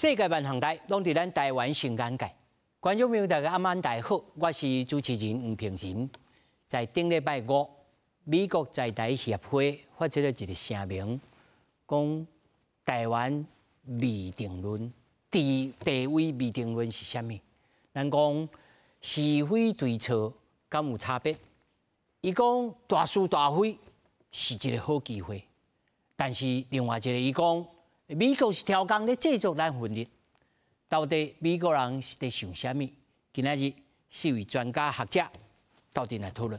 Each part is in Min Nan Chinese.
世界萬行台攏佇咱台灣新眼界。觀眾朋友大家暗晚大家好，我是主持人黃平仁。在頂禮拜五，美國在台協會發出了一個聲明，講台灣未定論，地位未定論是啥物？咱講是非對錯敢有差別？伊講大是大非是一個好機會，但是另外一個伊講，美國是刁工咧製造咱分裂，到底美國人是佇想啥物？今仔日四位專家學者鬥陣來討論。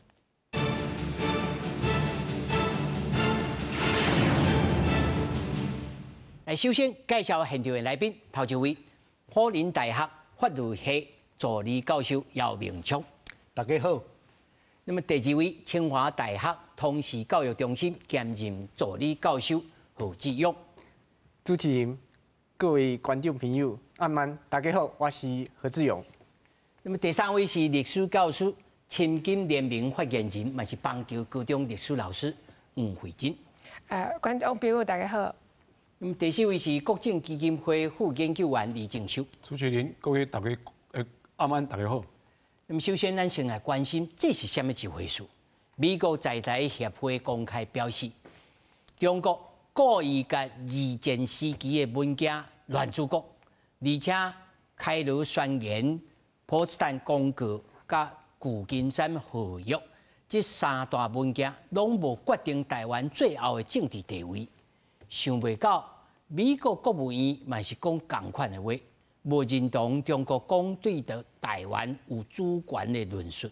來，首先介紹現場的來賓，頭一位，輔仁大學法律系助理教授姚銘昌，大家好。那麼第二位，清華大學通識教育中心兼任助理教授何志勇。主持人、各位觀眾朋友，暗晚，大家好，我是何志勇。那麼第三位是歷史教師、親金聯盟發言人，嘛是邦橋高中歷史老師黃惠珍。觀眾朋友大家好。那麼第四位是國政基金會副研究員李正修。主持人、各位大家，暗晚大家好。那麼首先，咱先來關心這是啥物一回事？美國在台協會公開表示，中國故意共二戰時期的文件亂組閣，而且開羅宣言、波茨坦公告、佮舊金山和約這三大文件，攏無決定台灣最後的政治地位。想袂到美國國務院嘛是講仝款的話，無認同中國講對著台灣有主權的論述。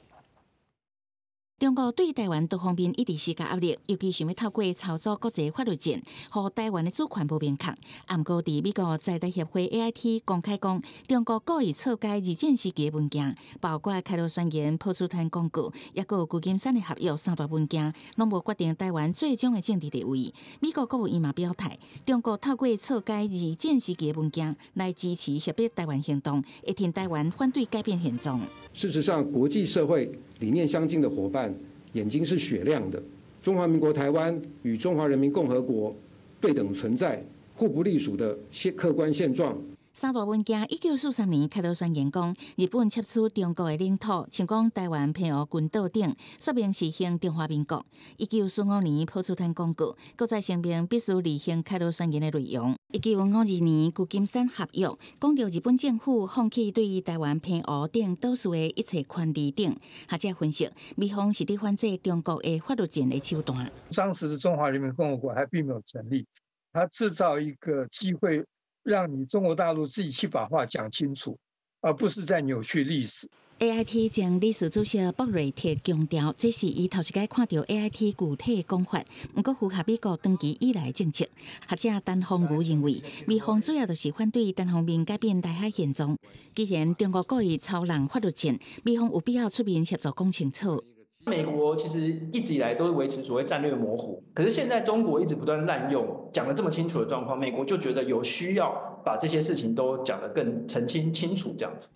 中國對台灣多方面一直施加壓力，尤其想欲透過操作國際法律戰，予台灣的主權無明確。毋過，佇美國在台協會 AIT 公開講，中國故意錯改二戰時期的文件，包括開羅宣言、波茨坦公告，抑閣有舊金山的合約三大文件，攏無決定台灣最終的政治地位。美國國務院嘛表態，中國透過錯改二戰時期的文件來支持脅迫台灣行動，會挺台灣反對改變現狀。事實上，國際社會理念相近的夥伴眼睛是雪亮的。中華民國台灣與中華人民共和國對等存在、互不隸屬的現客觀現狀。三大文件，1943年開羅宣言講，日本竊取中國的領土，像講台灣澎湖群島等，說明實行中華民國。1945年波茨坦公告，閣再聲明必須履行開羅宣言的內容。1952年舊金山合約，講著日本政府放棄對台灣澎湖等島嶼的一切權利等。學者分析，美方是佇反制中國的法律戰的手段。當時的中華人民共和國還並沒有成立，他製造一個機會，讓你中國大陸自己去把話講清楚，而不是在扭曲歷史。 AIT 前理事主席博瑞特強調，這是伊頭一擺看著 AIT 具體講法，毋過符合美國長期以來的政策。學者陳鳳如認為，美方主要就是反對單方面改變台海現狀。既然中國故意操弄法律戰，美方有必要出面協助講清楚。美國其實一直以來都維持所謂戰略模糊，可是現在中國一直不斷濫用，講得這麼清楚的狀況，美國就覺得有需要把這些事情都講得更澄清清楚，這樣子。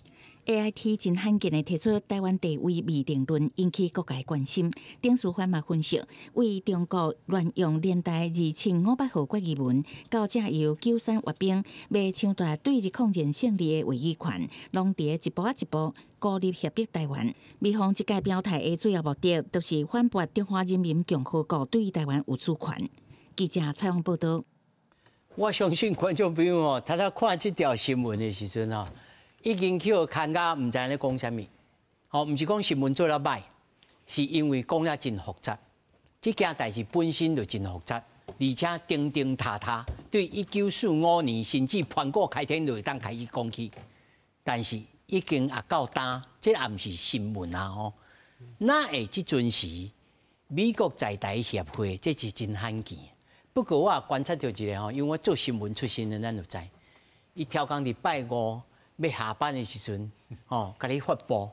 AIT 真罕見的提出台灣地位未定論，引起各界關心。丁書帆嘛分析，為中國亂用聯大2500號決議文，到藉由九三閱兵，欲搶奪對日抗戰勝利的話語權，攏佇一步仔一步孤立脅迫台灣。美方這擺表態的主要目的，就是反駁中華人民共和國對台灣有主權。記者採訪報導。我相信觀眾朋友哦，他在看這條新聞的時陣哦，已經去予牽甲毋知咧講啥物，吼，毋是講新聞做了歹，是因為講了真複雜。這件代誌本身就真複雜，而且釘釘踏踏，對1945年甚至盤古開天就會當開始講起，但是已經也到今，這也毋是新聞啊吼。哪會這陣時美國在台協會，這是真罕見。不過我也觀察著一個吼，因為我做新聞出身的，咱就知，伊刁工佇拜五欲下班的時陣，吼，共你發布，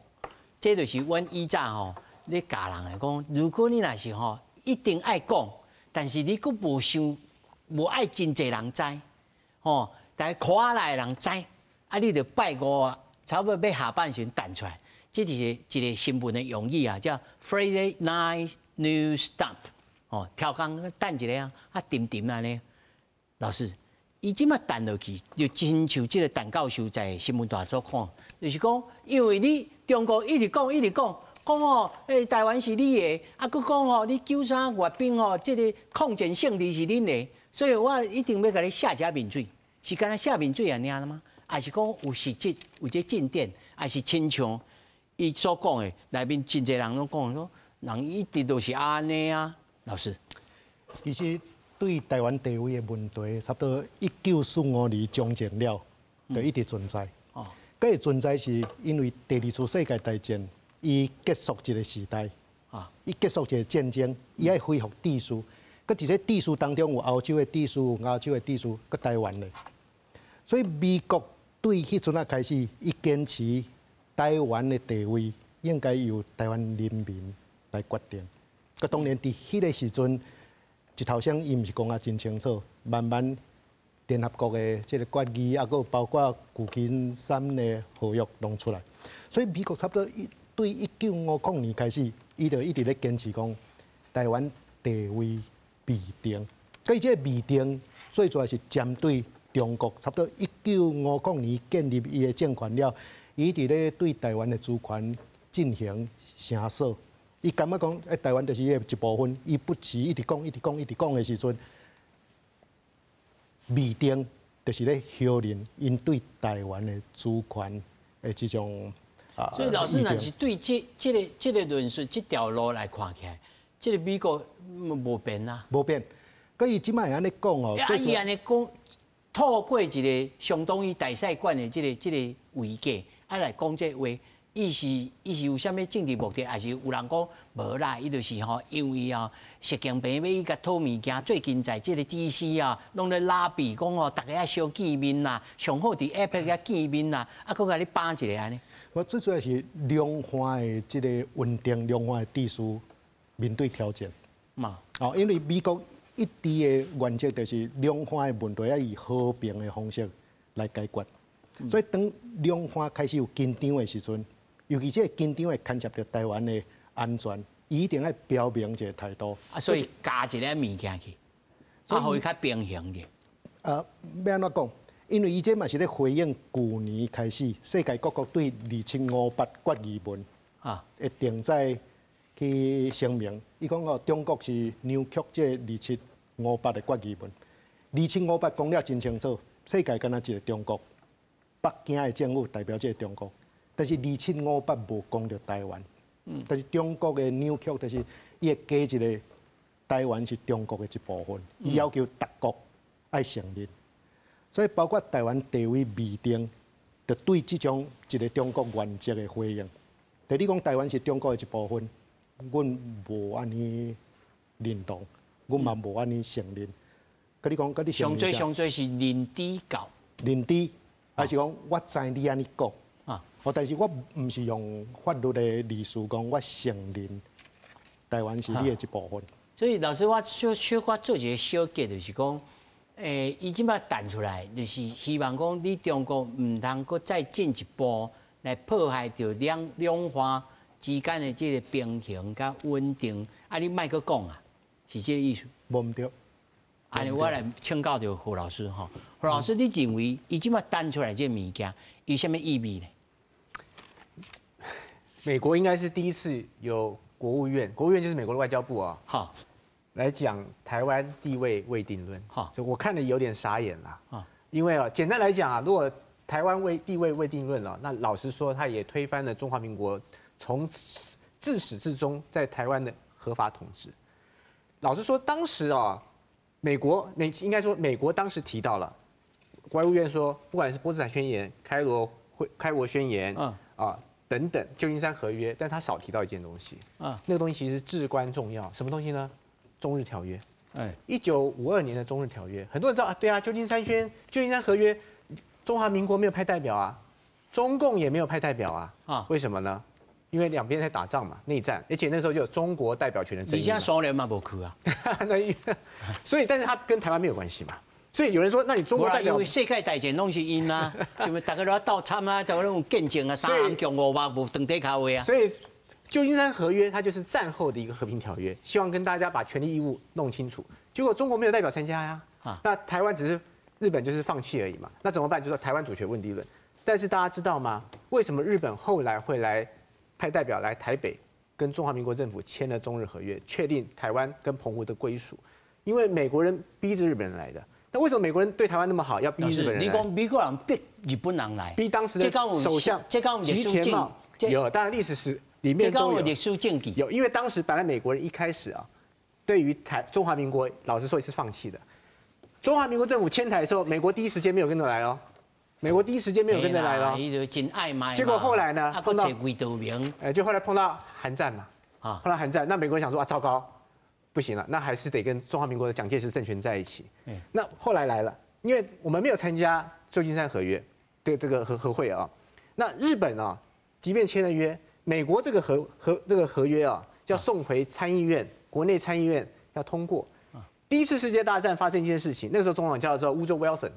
這就是阮以早吼咧教人來講，如果你若是吼一定愛講，但是你閣無想無愛真濟人知，吼，但是箍仔內的人知，啊，你就拜五差不多欲下班時陣彈出來，這就是一個新聞的用語啊，叫 Friday Night News Dump，吼，刁工等一下啊，啊沉沉按呢，老師。伊這馬彈落去，就親像這個陳教授在新聞台所看，就是講，因為你中國一直講，一直講，講哦，台灣是你的，啊，閣講哦，你93閱兵哦，這個抗戰勝利是恁的，所以我一定欲共你卸遮面水，是干焦卸面水爾啦嗎？還是講有實質有這進展，還是親像伊所講的，內面真濟人攏講說，人一直都是按呢啊，老師。其實對台灣地位的問題，差不多1945年終戰了，就一直存在。這個存在是因為第二次世界大戰，伊結束一個時代，伊結束一個戰爭，伊愛恢復秩序。閣佇這秩序當中有歐洲的秩序，有亞洲的秩序，閣台灣的。所以美國對彼陣仔開始，伊堅持台灣的地位應該由台灣人民來決定。閣當然佇彼個時陣，一頭先伊毋是講啊真清楚，慢慢聯合國的這個決議，啊，閣有包括舊金山的和約攏出來，所以美國差不多對1950年開始，伊就一直咧堅持講台灣地位未定。佮伊這個未定，最主要是針對中國，差不多1950年建立伊的政權了，伊一直咧對台灣的主權進行聲索。伊感覺講，台灣就是伊的一部分，伊不時一直講、一直講、一直講的時陣，未定就是咧否認𪜶對台灣的主權的這種啊。所以老師，若是對這個論述這條路來看起來，這個美國無變啊。無變。佮伊這擺會按呢講哦。啊，伊按呢講，透過一個相當於大使館的這個位格，啊來講這話。伊是有啥物政治目的，還是有人講無啦？伊就是吼，因為啊，習近平欲去共討物件，最近在這個 DC 啊，攏咧拉比講吼，逐家愛相見面啦，上好佇 APEC 遐見面啦，啊，閣共你放一个按呢。我最主要是兩岸的這個穩定，兩岸的秩序面對挑戰嘛。哦，因為美國一直的原則就是兩岸的問題愛以和平的方式來解決，所以當兩岸開始有緊張的時陣，尤其這個緊張會牽涉著台灣的安全，伊一定愛表明一個態度。啊，所以加一个物件去，啊，予伊較平衡點。欲按怎講？因為伊這嘛是咧回應舊年開始，世界各國對2758決議文啊，會定在去聲明。伊講哦，中國是扭曲這二七五八的決議文。二七五八講了真清楚，世界干焦一個中國，北京的政府代表這個中國。但是二七五八無講著台灣，但是中國的扭曲就是伊會加一個台灣是中國的一部分，伊要求逐國愛承認，所以包括台灣地位未定，就對這種一個中國原則的回應。就你講台灣是中國的一部分，阮無按呢認同，阮嘛無按呢承認。佮你講，佮你上濟上濟是認知到，認知，還是講我知你按呢講。哦，但是我毋是用法律的理事講，我承認台灣是你的一部分。所以老師，我小小可做一個小結，就是講，伊這擺彈出來，就是希望講你中國毋通閣再進一步來破壞著兩岸之間的這個平衡佮穩定。啊，你莫閣講啊，是這個意思？無毋對。按呢，我來請教著何老師吼，何老師，你認為伊這擺彈出來這個物件，有啥物意味呢？美國應該是第一次有國務院，國務院就是美國的外交部啊，好，來講台灣地位未定論。好，我看了有點傻眼啦。啊，因為啊，簡單來講啊，如果台灣未地位未定論了，那老實說，他也推翻了中華民國從自始至終在台灣的合法統治。老實說，當時啊，美國美應該說美國當時提到了，國務院說，不管是波茨坦宣言、開羅宣言，啊等等，舊金山和約，但他少提到一件東西，那個東西其實至關重要，什麼東西呢？中日條約。哎，1952年的中日條約，很多人知道啊，對啊，舊金山和約，中華民國沒有派代表啊，中共也沒有派代表啊，啊，為什麼呢？因為兩邊在打仗嘛，內戰，而且那時候就有中國代表權的爭議。而且蘇聯嘛無去啊，那所以，但是他跟台灣沒有關係嘛。所以有人說，那你中國代表，因為世界大戰攏是𪜶啊，就大家都鬥參啊，大家攏有見證啊，三紅共五目無長底跤話啊。所以舊金山和約它就是戰後的一個和平條約，希望跟大家把權利義務弄清楚。結果中國沒有代表參加呀，那台灣只是日本就是放弃而已嘛。那怎么办？就说台湾主权问题论。但是大家知道吗？为什么日本后来会来派代表来台北，跟中华民国政府签了中日和约，确定台湾跟澎湖的归属？因为美国人逼着日本人来的。那为什么美国人对台湾那么好，要逼日本人来？你讲美国人逼日本人来，逼当时的首相吉田茂。有，当然历史史里面都有历史证据。有，因为当时本来美国人一开始啊，对于中华民国，老实说也是放弃的。中华民国政府迁台的时候，美国第一时间没有跟着来哦，美国第一时间没有跟着来哦。真爱买。结果后来呢，碰到魏道明，哎，就后来碰到韩战嘛，啊，碰到韩战，那美国人想说啊，糟糕，不行了，那还是得跟中华民国的蒋介石政权在一起。那后来来了，因为我们没有参加旧金山合约，对这个和会啊，那日本啊，即便签了约，美国这个合约啊，要送回参议院，国内参议院要通过。第一次世界大战发生一件事情，那个时候总统叫做乌州威尔森，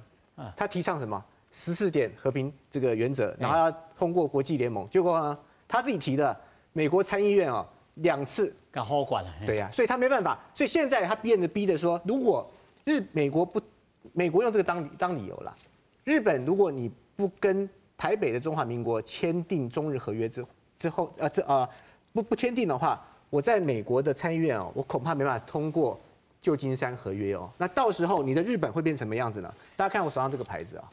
他提倡什么14点和平这个原则，然后要通过国际联盟。结果呢，他自己提的，美国参议院啊两次给否决了。对呀，所以他没办法，所以现在他变得逼的说，如果日美国不，美国用这个当理由了，日本如果你不跟台北的中华民国签订中日合约之后，这不签订的话，我在美国的参议院哦，我恐怕没办法通过旧金山合约哦。那到时候你的日本会变成什么样子呢？大家看我手上这个牌子啊，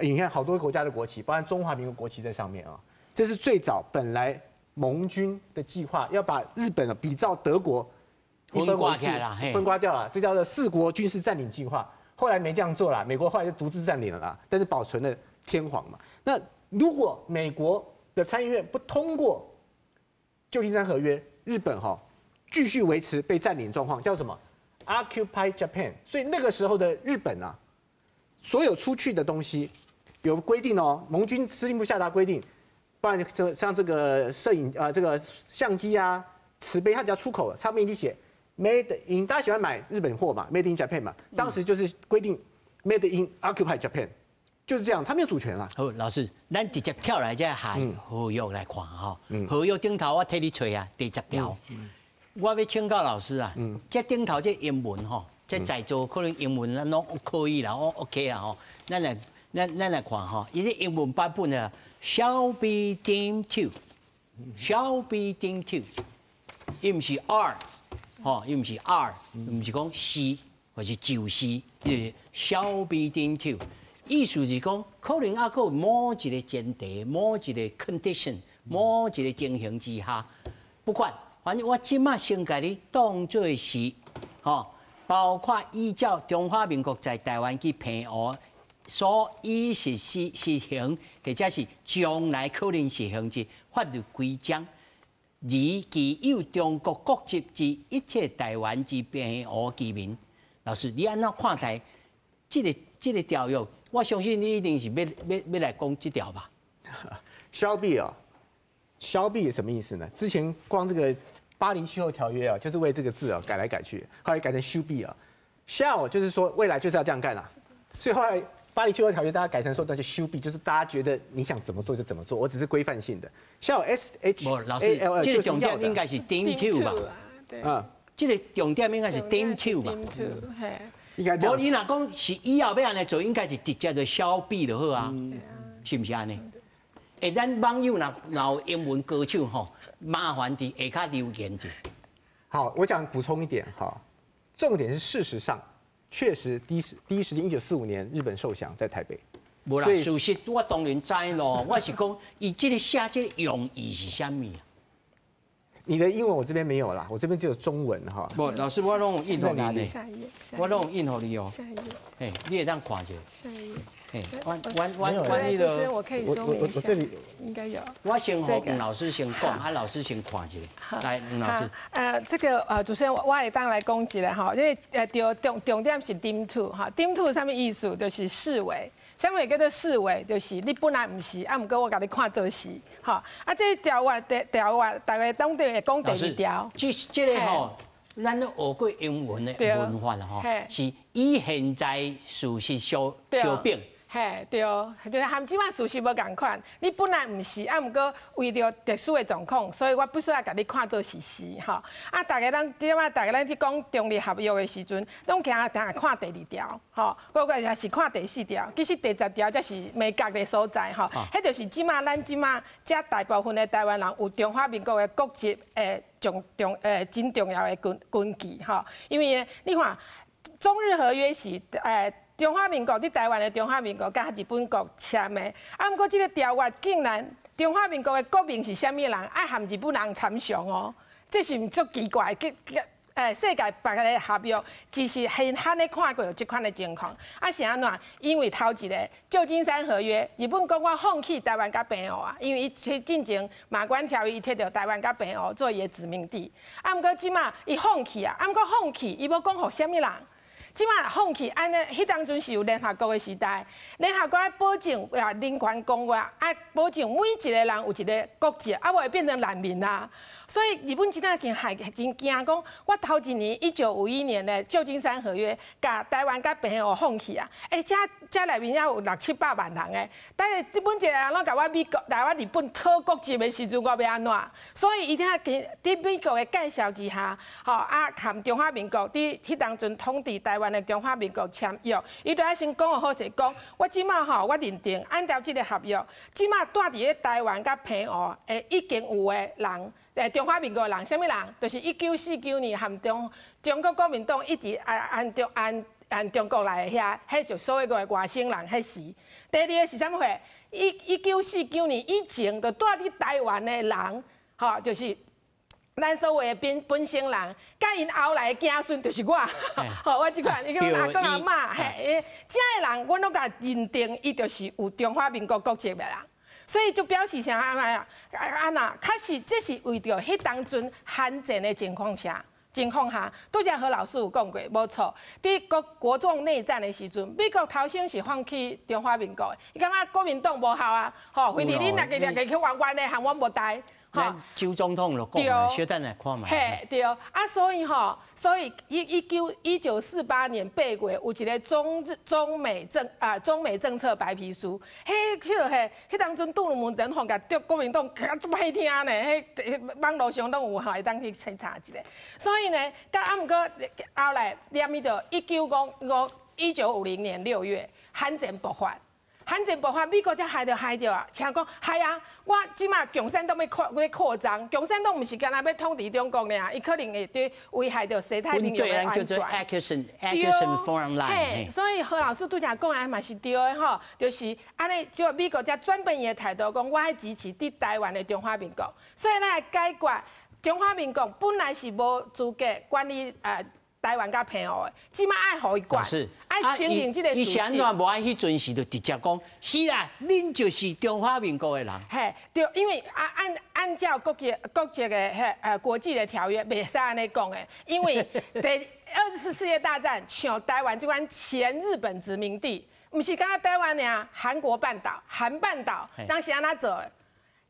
你看好多国家的国旗，包含中华民国国旗在上面啊。这是最早本来盟军的计划，要把日本啊比照德国分割起来，分割掉了，这叫做四国军事占领计划。后来没这样做了，美国后来就独自占领了啦，但是保存了天皇嘛。那如果美国的参议院不通过旧金山合约，日本哈继续维持被占领状况，叫什么？Occupy Japan。所以那个时候的日本啊，所有出去的东西有规定哦，盟军司令部下达规定，不然这像这个摄影啊，这个相机啊、瓷杯，它只要出口，上面一定写 Made in，大家喜欢买日本货嘛，Made in Japan 嘛，当时就是规定 Made in Occupied Japan。就是这样，他没有主权了。好，老师，咱直接跳來這下合約來看吼。合約頂頭我替你揣啊，第10條。我欲請教老師啊，這頂頭這英文吼，這在座可能英文咱攏可以啦，OK 啦吼。咱來看吼，伊這英文版本啊，shall be deemed to，shall be deemed to，伊毋是 are，吼，伊毋是 are，毋是講是或是就是，伊是 shall be deemed to。意思是講，可能猶閣有某一個前提、某一個 condition、某一個情形之下，不管，反正我這馬先共你當做是，吼，包括依照中華民國在台灣及澎湖所已實施實行，或者是將來可能實行之法律規章，而具有中國國籍之一切台灣之澎湖居民。老師，你按怎看待這個條約？我相信你一定是欲來講這條吧？ Shall be 啊，shall be 什麼意思呢？之前光這個巴黎氣候條約啊，就是為這個字啊改來改去，後來改成 should be 啊。Shall 就是說未來就是要這樣幹了，所以後來巴黎氣候條約大家改成說那就 should be，就是大家覺得你想怎麼做就怎麼做，我只是規範性的。Shall S H A L L，這個重點應該是 deem to 吧？對。嗯，這個重點應該是 deem to 吧？應該這樣。無，伊若講是以後欲按呢做，應該是直接就 shall be 就好啊，是毋是按呢？欸，咱網友若有英文高手吼，麻煩佇下跤留言者。好，我想補充一點哈，重點是事實上，確實第一時間，1945年日本受降在台北。無啦，事實我當然知咯。我是講，伊這個寫這個用意是啥物啊？你的英文我這邊沒有啦，我這邊只有中文哈。無，老師我攏有印予你呢。下一頁。我攏有印予你哦。下一頁。嘿，你會當看一下。下一頁。嘿，我那個，我可以說明一下。我這裡應該有。我先予吳老師先講，啊，老師先看一下。來，吳老師。這個主持人我會當來講一下哈，因為對重點是 deem to 哈，deem to 啥物意思？就是視為。啥物叫做視為？就是你本來毋是，啊，毋過我共你看做是，吼。啊，這條約條約，大家當地會講第二條。這個吼，咱都學過英文的文法吼，是以現在事實相相比。嘿，對，就是含這擺事實無仝款。你本來毋是，啊，毋過為著特殊的狀況，所以我必須愛共你看做是是吼。啊，逐家攏這擺，逐家咱去講中日合約的時陣，攏驚定看第二條，吼，閣閣也是看第四條，其實第10條才是眉角的所在，吼。彼就是這擺咱這擺遮大部分的台灣人有中華民國的國籍的重重誒真重要的根據，吼。因為呢，你看中日合約是中華民國佇台灣的中華民國佮日本國簽的，啊，毋過這个條約竟然中華民國的國民是啥物人，愛含日本人參詳哦，這是毋足奇怪？世界別个合約其實很罕咧看過有這款的情況。啊，是按怎？因為頭一个舊金山合約，日本講我放棄台灣佮澎湖啊，因為伊進前馬關條約伊摕著台灣佮澎湖做伊的殖民地。啊，毋過這馬伊放棄啊，啊，毋過放棄，伊無講予啥物人。這馬放棄按呢，彼當陣是有聯合國的時代，聯合國愛保證啊人權公約，愛保證每一個人有一个國籍，啊無會變成難民啊。所以日本真正真害真驚講，我頭一年1951年的舊金山合約，共台灣佮澎湖放棄啊！欸，遮遮內面猶有六七百萬人的，但是日本一个人攏共我美國來我日本討國籍的時陣，我欲按怎？所以伊聽佇美國的介紹之下，吼啊，含中華民國佇彼當陣統治台灣的中華民國簽約，伊就愛先講予好勢，講我這馬吼，我認定按照這个合約，這馬住佇咧台灣佮澎湖的已經有的人。中華民國的人，啥物人？就是1949年含中國國民黨一直按按中按按中國來的遐，彼就所謂的外省人彼時。第二个是啥物貨？1949年以前就住佇台灣的人，吼，就是咱所謂的本省人，佮𪜶後來的子孫就是我，吼，我這款，伊講阿公阿嬤，嘿，遮的人，阮攏共認定伊就是有中華民國國籍的人。所以就表示啥啊？啊那，確實這是為著彼當陣韓戰的情況下，拄才何老師有講過，無錯。佇國共內戰的時陣，美國頭先是放棄中華民國的，伊感覺國民黨無效啊，吼，非得恁兩个兩个去冤冤的，含阮無代。吼，周總統就講，小等來看覓。嘿，對，啊，所以吼，所以1948年8月有一个中日中美政啊中美政策白皮書，彼彼嘿，彼當陣杜魯門總統共中國民黨較足歹聽呢，彼網路上攏有吼，會當去查一下。所以呢，佮啊毋過後來連伊到1950年6月，韓戰爆發。韓戰爆發，美國才害著啊！像講害啊！我這馬共產黨欲擴張，共產黨毋是干焦欲統治中國爾，伊可能會對危害著西太平洋的安全。叫做 Acheson Foreign Line。嘿，所以何老師拄才講的嘛是對的吼，就是按呢，就美國才轉變伊的態度，講我愛支持佇台灣的中華民國。所以咱來解決中華民國本來是無資格管理台灣佮澎湖的，這馬愛予伊管，愛承認這个事實。伊是按怎無愛彼陣時就直接講，是啦，恁就是中華民國的人。嘿，對，因為按照國際的彼國際的條約，袂使按呢講的，因為第二次世界大戰，像台灣這款前日本殖民地，毋是干焦台灣爾，韓國半島、韓半島，當時按怎做的？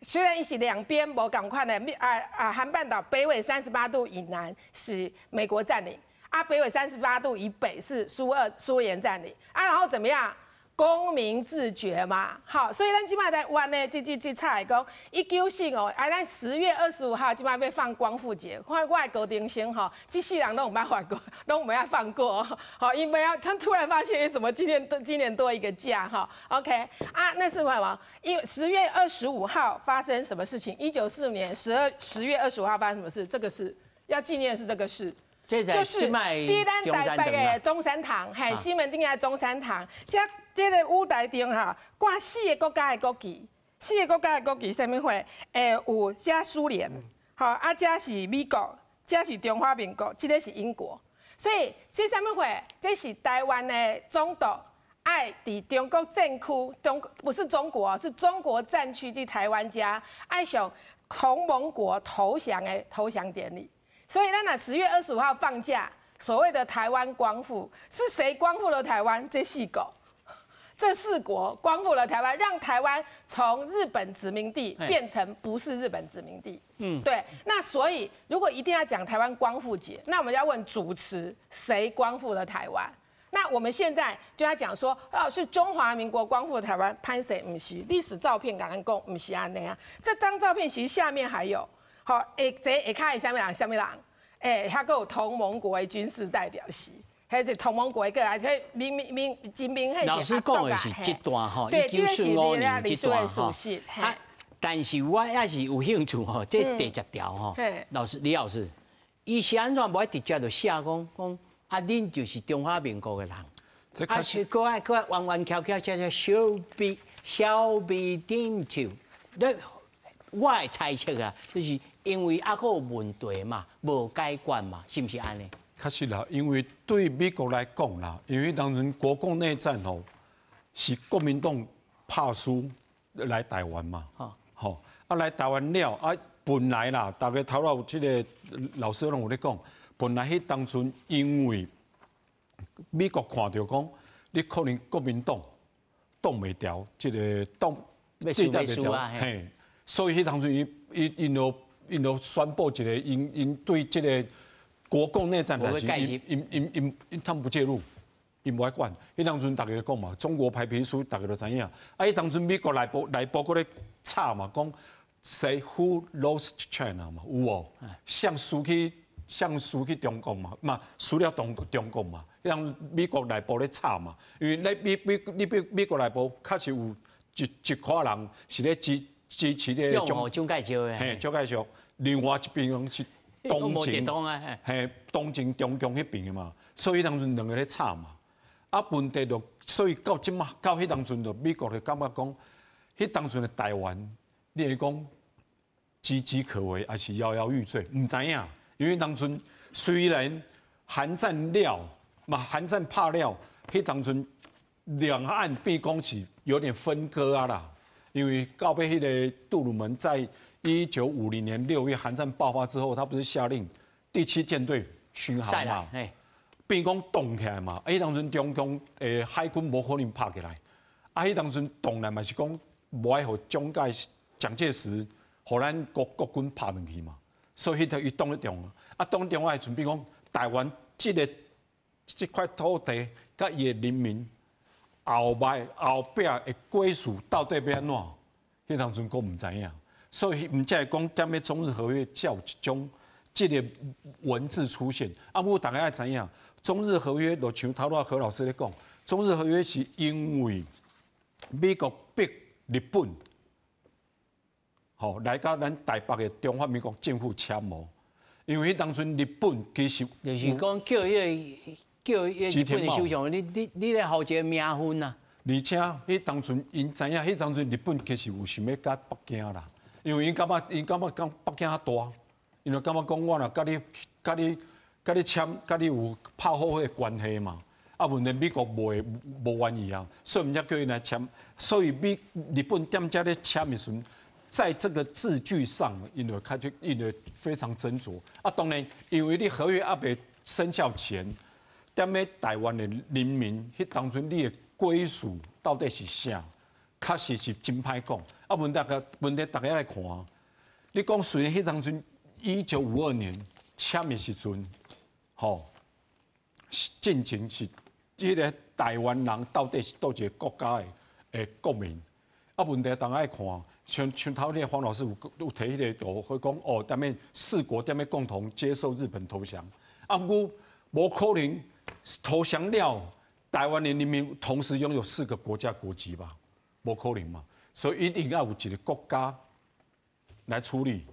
雖然伊是兩邊無仝款的，啊啊，韓半島北緯38度以南是美國佔領。啊，北緯三十八度以北是蘇聯佔領啊，然後怎麼樣？公民自決嘛，好，所以咱這馬台灣呢，這菜講1945，啊，咱10月25號這馬欲放光復節，看我的高中生吼，這世人攏毋捌放過，攏毋捌放過，好，因為他突然發現，怎麼今年多一個假哈？OK，啊，那是什麼？因為十月二十五號發生什麼事情？1945年10月25號發生什麼事？這個是要紀念是這個事。就是佇咱台北的中山堂，嘿，西門町的中山堂，這個舞台頂哈，掛四个國家的國旗，四个國家的國旗，啥物貨？有遮蘇聯，吼，啊，遮是美國，遮是中華民國，這个是英國。所以這啥物貨？這是台灣的總督愛佇中國戰區，中不是中國，是中國戰區佇台灣遮愛向同盟國投降的投降典禮。所以咱若十月二十五號放假，所謂的台灣光復是誰光復了台灣？這四國光復了台灣，讓台灣從日本殖民地變成不是日本殖民地。對。那所以如果一定要講台灣光復節，那我們要問主持誰光復了台灣？那我們現在就要講說，哦，是中華民國光復台灣，歹勢毋是歷史照片，共咱講毋是按呢啊。這張照片其實下面還有，好，這下跤的啥物人？啥物人？遐閣有同盟國的軍事代表席。彼是同盟國的，而且明明明真明顯。老師講的是這段吼，1945年這段吼。啊，但是我也是有興趣吼，這第10條吼。老師，李老師，伊是按怎無愛直接就寫講講啊？恁就是中華民國的人，啊是閣愛閣愛彎彎曲曲寫寫 shall be deemed to。你我的猜測啊，就是因為猶閣有問題嘛，無解決嘛，是毋是按呢？確實啦，因為對美國來講啦，因為當陣國共內戰吼，是國民黨拍輸來台灣嘛，吼啊來台灣了啊，本來啦，大家頭路這个老師攏有咧講，本來彼當陣因為美國看著講，你可能國民黨擋袂牢，這个擋欲輸欲輸啊，嘿，所以彼當陣伊伊𪜶就𪜶就宣布一个，𪜶𪜶對這个國共內戰，但是𪜶𪜶𪜶𪜶𪜶他們不介入，𪜶無愛管。彼當陣大家講嘛，中國白皮書大家都知影。啊，彼當陣美國內部內部閣咧吵嘛，講 say who lost China 嘛，有無？誰輸去誰輸去中國嘛，嘛輸了中中國嘛。彼當美國內部咧吵嘛，因為咧美美你美美國內部確實有一一寡人是咧支支持咧蔣蔣介石的，嘿，蔣介石。另外一邊攏是同情，嘿，同情中共彼邊的嘛，所以當陣兩個咧吵嘛。啊，問題就所以到這馬到彼當陣就美國就感覺講，彼當陣的台灣，你會講岌岌可危，還是搖搖欲墜？毋知影，因為當陣雖然韓戰了嘛，韓戰拍了，彼當陣兩岸變講是有點分割啊啦，因為到尾彼个杜魯門在1950年6月韓戰爆發之後，他不是下令第七艦隊巡航嘛？變講動起來嘛？啊，彼當陣中共的海軍無可能拍起來，啊，彼當陣動來嘛是講無愛予蔣介蔣介石，予咱國國軍拍轉去嘛。所以彼伊擋咧中，啊，擋中的時陣變講台灣這个這塊土地佮伊的人民後擺後壁的歸屬到底欲按怎？彼當陣閣毋知影。所以毋才會講，踮咧中日和約才有一種這个文字出現。啊，毋過大家愛知影，中日和約就像頭拄何老師咧講，中日和約是因為美國逼日本，吼來佮咱台北的中華民國政府簽哦。因為彼當陣日本其實就是講叫彼个叫彼个日本的首相，你你你咧予一个名分啊。而且彼當陣𪜶知影，彼當陣日本其實有想欲佮北京啦。因為𪜶感覺，𪜶感覺講北京較大，𪜶就感覺講我若佮你、佮你、佮你簽、佮你有拍好彼个關係嘛，啊，問題美國袂無願意啊，所以毋才叫𪜶來簽。所以美日本踮遮咧簽的時陣，在這個字句上，𪜶就開始，𪜶就非常斟酌。啊，當然，因為你和約猶未生效前，踮咧台灣的人民，彼當陣你的歸屬到底是啥？確實是真歹講。啊，問題個問題，大家來看，你講雖然彼當陣1952年簽的時陣，吼，進前是這个台灣人到底是佗一个國家的的國民？啊，問題大家愛看，像像頭咧黃老師有有提彼个圖，佢講哦，踮咧四國踮咧共同接受日本投降，啊，毋過無可能投降了，台灣的人民同時擁有四個國家國籍吧？無可能嘛，所以一定要有一个國家來處理。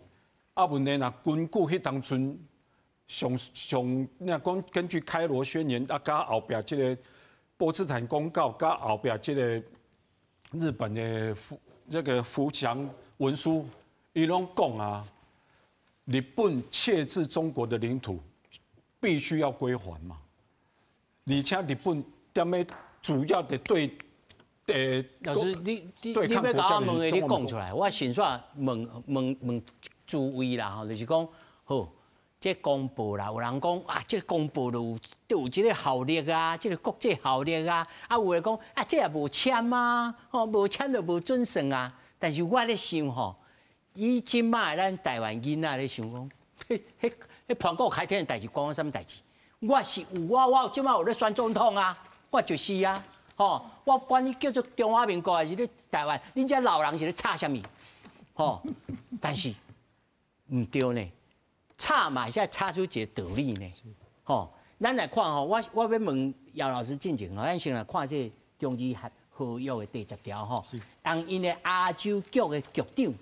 啊，問題若根據彼當陣上上，若講根據開羅宣言啊，佮後壁這个波茨坦公告，佮後壁這个日本的福這个福降文書，伊攏講啊，日本竊自中國的領土必須要歸還嘛。而且日本踮咧主要的對。老師，你你你欲共我問的，你講出來，我先煞問問問諸位啦吼，就是講好，這公報啦，有人講啊，這公報就有就有這个效力啊，這个國際效力啊，啊有的講啊，這也無簽啊，吼無簽就無準算啊。但是我咧想吼，以這馬咱台灣囡仔咧想講，彼彼彼盤古開天的代誌關我啥物代誌？我是有我我這馬有咧選總統啊。我就是啊，吼，我管你叫做中華民國還是咧台灣，恁遮老人是咧吵啥物？吼，但是毋對呢，吵嘛會使吵出一個道理呢，吼。咱來看吼，我欲問姚老師進前吼，咱先來看這個中日和約的第10條吼，當𪜶的亞洲局的局長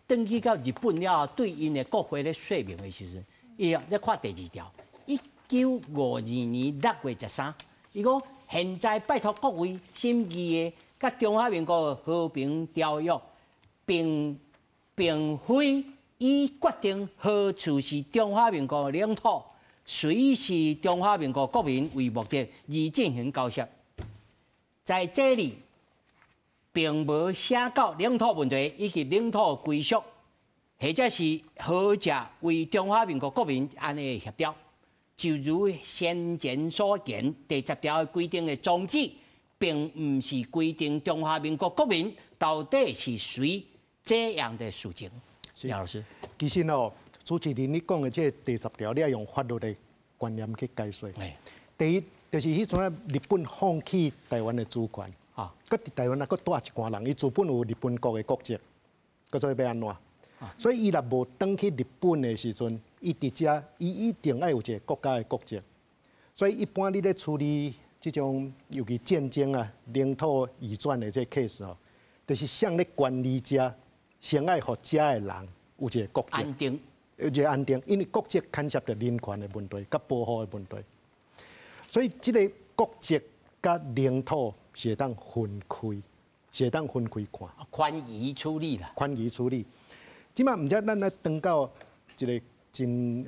轉去到日本了後，對𪜶的國會咧說明的時陣，伊咧看第二條，1952年6月13，伊講現在拜託各位審議的佮中華民國和平條約，並非以決定何處是中華民國領土，誰是中華民國國民為目的而進行交涉，在這裡並無寫到領土問題以及領土歸屬，或者是何者為中華民國國民按呢協調。就如先前所言，第10條規定的宗旨，並毋是規定中華民國國民到底是誰這樣的事情。姚老師，其實哦。主持人，你講的這第十條，你愛用法律的觀念去解說。第一，就是彼陣仔日本放棄台灣的主權，閣佇台灣啊，閣蹛一寡人，伊自本有日本國的國籍，閣做欲按怎？所以伊若無轉去日本的時陣，伊佇遮，伊一定愛有一個國家的國籍。所以一般你咧處理這種尤其戰爭啊、領土移轉的這 case 哦，就是誰咧管理遮，先愛予遮的人有一個國籍。安定。有一個安定，因為國籍牽涉著人權的問題，佮保護的問題，所以這個國籍佮領土是會當分開，是會當分開看。寬宜處理啦。寬宜處理。這馬毋知咱來轉到一個真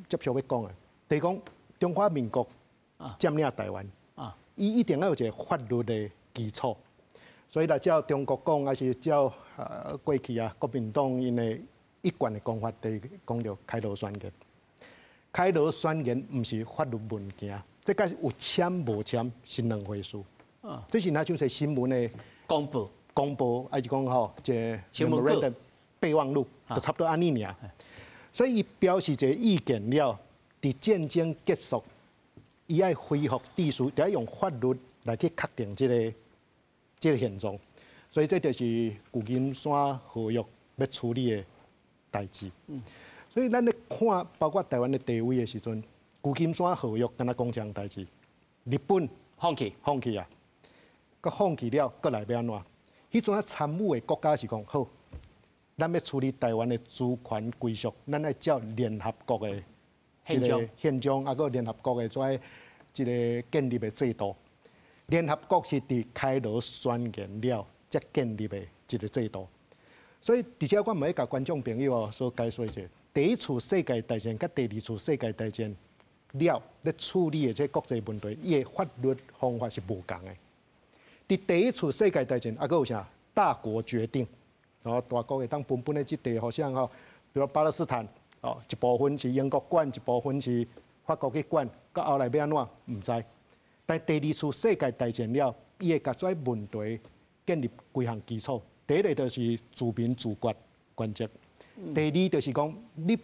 接續欲講的，就是講中華民國佔領台灣，伊一定愛有一個法律的基礎，所以來照中國講，還是照過去啊國民黨𪜶的一貫的講法，就是講著開羅宣言。開羅宣言毋是法律文件，這佮有簽無簽是兩回事。這是若像說新聞的公報，公報，還是講吼，這 memorandum 備忘錄，就差不多按呢爾。所以伊表示一個意見了，佇戰爭結束，伊愛恢復秩序，就愛用法律來去確定這個現狀。所以這就是舊金山和約欲處理的代誌。所以咱咧看，包括台灣的地位的時陣，舊金山和約敢若講這項代誌，日本放棄，放棄啊，閣放棄了，閣來欲按怎？彼陣仔參與的國家是講好，咱欲處理台灣的主權歸屬，咱愛照聯合國的這個憲章，啊，閣聯合國的這個這個建立的制度。聯合國是佇開羅宣言了才建立的一個制度。所以，佇遮我嘛欲共觀眾朋友哦所解說者，第一次世界大戰佮第二次世界大戰了，咧處理的這國際問題，伊的法律方法是無仝的。佇第一次世界大戰，啊，閣有啥大國決定，哦，大國會當分分的這地，予啥吼，比如巴勒斯坦，哦，一部分是英國管，一部分是法國去管，到後來欲按怎毋知。但第二次世界大戰了，伊會共這問題建立幾項基礎。第一個就是自民自決原則，第二就是講你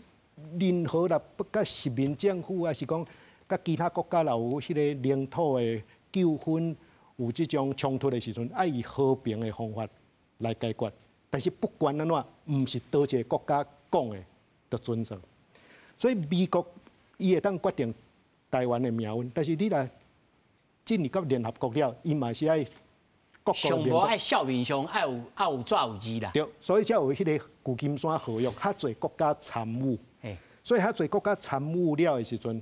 任何啦，不佮殖民政府，還是講佮其他國家若有彼個領土的糾紛，有這種衝突的時陣，愛以和平的方法來解決。但是不管按怎，毋是佗一個國家講的就準算。所以美國伊會當決定台灣的命運，但是你若進入到聯合國了，伊嘛是愛。上無愛笑面上愛有紙有字啦。對，所以才有彼個舊金山和約，較濟國家參與。所以較濟國家參與了的時陣，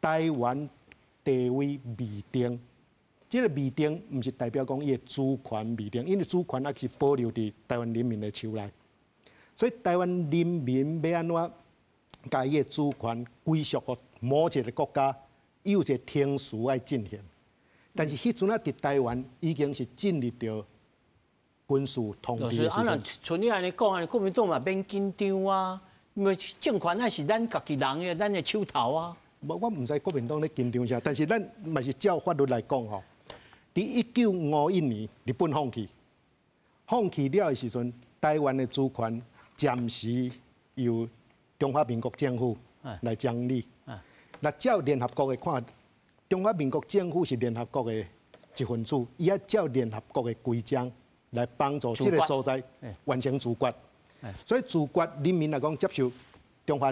台灣地位未定。這個未定，毋是代表講伊的主權未定，因為主權猶是保留佇台灣人民的手內。所以台灣人民欲按怎共伊的主權歸屬予某一個國家，伊有一個程序愛進行。但是彼陣仔佇台灣已經是進入著軍事統治的時陣。啊，若像你按呢講，按呢國民黨嘛免緊張啊，因為政權那是咱家己人的，咱的手頭啊。無，我毋知國民黨咧緊張啥，但是咱嘛是照法律來講吼。佇1951年，日本放棄，放棄了的時陣，台灣的主權暫時由中華民國政府來掌理。若照聯合國的看，中华民国政府是联合国的一份子，伊爱照联合国的规章来帮助这个所在完成主决。所以主决人民来讲接受中华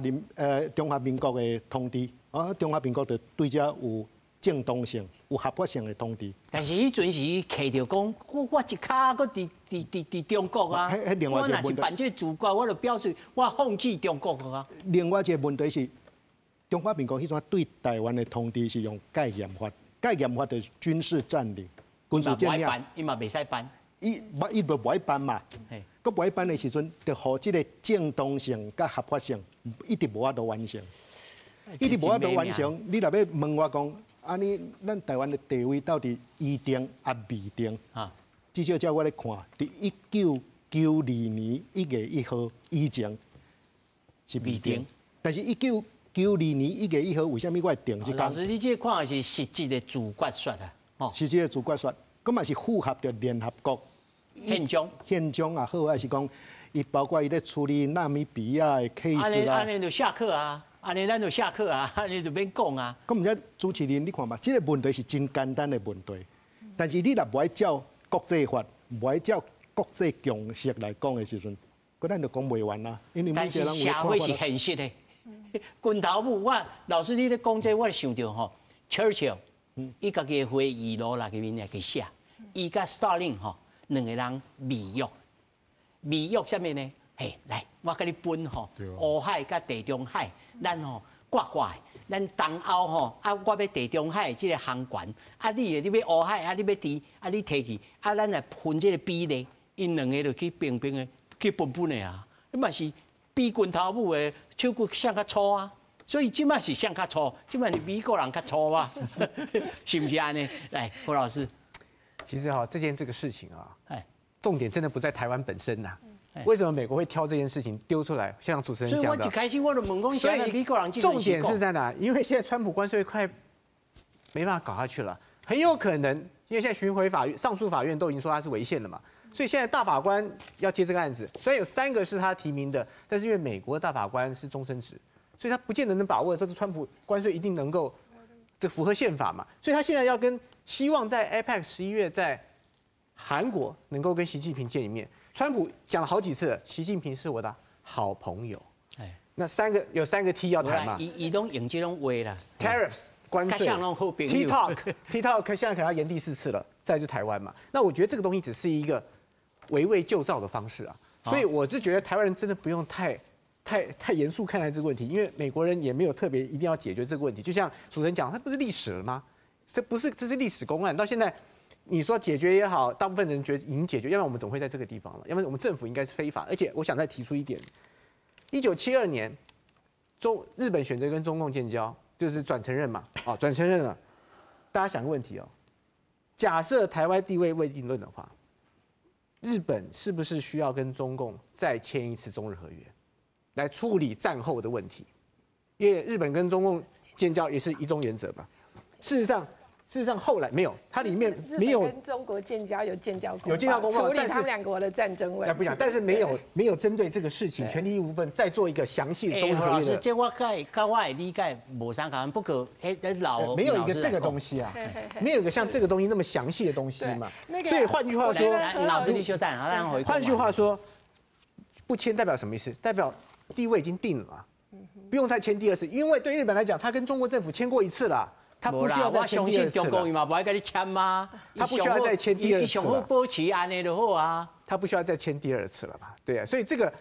民国的统治，啊，中华民国就对这有正当性、有合法性的统治。但是彼阵时伊提著讲，我一跤阁伫中国啊，我若是办这个主决，我就表示我放弃中国啊。另外一个问题是，中华民国彼阵对台湾的统治是用戒严法，戒严法就是军事占领、军事占领。伊嘛袂使办，伊就无爱办嘛。阁无爱办的时阵，就予这个正当性佮合法性一直无法度完成，一直无法度完成。你若欲问我讲，按呢，咱台湾的地位到底已定抑未定？啊，至少照我咧看，伫1992年1月1号以前是未定，但是1992年1月1号为啥物我会定这工？老师，你这看的是实质的主决说啊，哦，实质的主决说，阁嘛是符合著联合国宪章，宪章也好，还是讲伊包括伊咧处理纳米比亚的 case 啦。按呢就下课啊，按呢咱就下课啊，按呢就免讲啊。阁毋知主持人，你看嘛，这个问题是真简单的问题，但是你若无爱照国际法，无爱照国际共识来讲的时阵，阁咱就讲袂完啦。因为但是社会是现实的，拳头母，我老师你咧讲这，我想著吼，Churchill，伊家己的回忆录内面来去写，伊佮斯大林吼两个人密约，密约啥物呢？嘿，来，我共你分吼，乌海佮地中海，咱吼挂挂的，咱东欧吼，啊，我欲地中海这个航权，啊，你的你欲乌海，啊，你欲伫，啊，你提去，啊，咱来分这个比例，𪜶两个就去平平的去分分的啊，你嘛是比拳头母的手骨谁较粗啊，所以这摆是谁较粗，这摆是美国人较粗啊，是毋是按呢？来，何老师，其实哈，这个事情啊，哎，重点真的不在台湾本身呐。为什么美国会挑这件事情丢出来？像主持人讲的，所以我一开始我就问讲，所以美国人重点是在哪？因为现在川普关税快没办法搞下去了，很有可能，因为现在巡回法院、上诉法院都已经说他是违宪了嘛，所以现在大法官要接这个案子，虽然有三个是他提名的，但是因为美国的大法官是终身制，所以他不见得能把握这次川普关税一定能够这符合宪法嘛，所以他现在要跟希望在 APEC 11月在韩国能够跟习近平见一面。川普讲了好几次，习近平是我的好朋友。哎，那三个有三个 T 要谈嘛？伊伊拢用这种话啦，Tariffs 关税，TikTok，TikTok 现在可能要延第四次了，再就台湾嘛。那我觉得这个东西只是一个围魏救赵的方式啊，所以我是觉得台湾人真的不用太严肃看待这个问题，因为美国人也没有特别一定要解决这个问题。就像主持人讲，它不是历史了吗？这不是，这是历史公案，到现在。你说解决也好，大部分人觉得已经解决，要不然我们怎么会在这个地方了？要不然我们政府应该是非法。而且我想再提出一点，1972年，日本选择跟中共建交，就是转承认嘛，啊，转承认了。大家想个问题哦，假设台湾地位未定论的话，日本是不是需要跟中共再签一次中日和约，来处理战后的问题？因为日本跟中共建交也是一中原则吧。事实上后来没有，它里面没有跟中国建交有建交有建交公报，处理他们两国的战争问题。不讲，但是没有针对这个事情，权利义务部分再做一个详细的综合。老师，这我解佮我的理解无相仝，不过彼老没有一个这个东西啊，没有一个像这个东西那么详细的东西嘛。所以换句话说，老师你稍等，咱回。换句话说，不签代表什么意思？代表地位已经定了，不用再签第二次，因为对日本来讲，他跟中国政府签过一次了。他不需要再签第二次。中共伊嘛无爱共你签吗？他不需要再签第二次。伊上好保持按呢就好啊。他不需要再签第二次了吧？对啊，所以这个